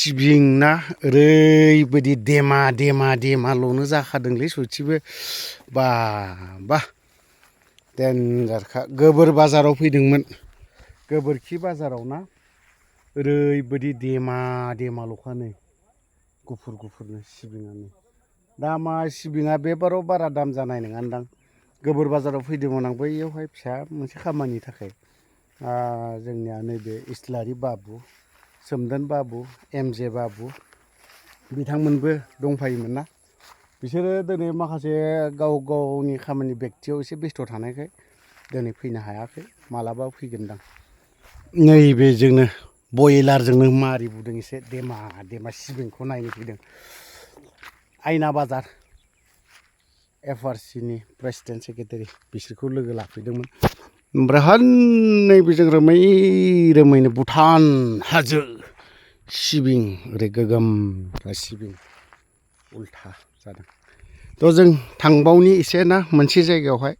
सिबिं ना ओरैबायदि देमा देमा देमाल'नो जाखादोंलै सयथिबो बा बा देनजारखा गोबोर बाजाराव फैदोंमोन गोबोरखि बाजाराव ना ओरैबायदि देमा देमाल'खा नै गुफुर गुफुरनो सिबिङानो दामा सिबिङा बेबाराव बारा दाम जानाय नङादां गोबोर बाजाराव फैदोंमोन आं बैयावहाय फिसा मोनसे खामानिनि थाखाय जोंनिया नैबे इस्लारि बाबु सोमदोन बाबु एमजे बाबु बिथांमोनबो दंफायोमोन ना बिसोरो दिनै माखासे गाव गावनि खामानि बेक्तियाव एसे बेस्थ' थानायखाय दिनै फैनो हायाखै मालाबा फैगोनदां नैबेजोंनो बयलारजोंनो मारिबोदों एसे देमा देमा सिबिंखौ नायनो फैदों आयना बाजार एफआरसिनि प्रेसिडेन्ट सेक्रेटारि बिसोरखौ लोगो लाफैदोंमोन ओमफ्राय नैबेजों रोमै रोमैनो भुटान हाजो सिबिं ओरै गोगोम सिबिं उल्था जादों थ' जों थांबावनि एसे ना मोनसे जायगायावहाय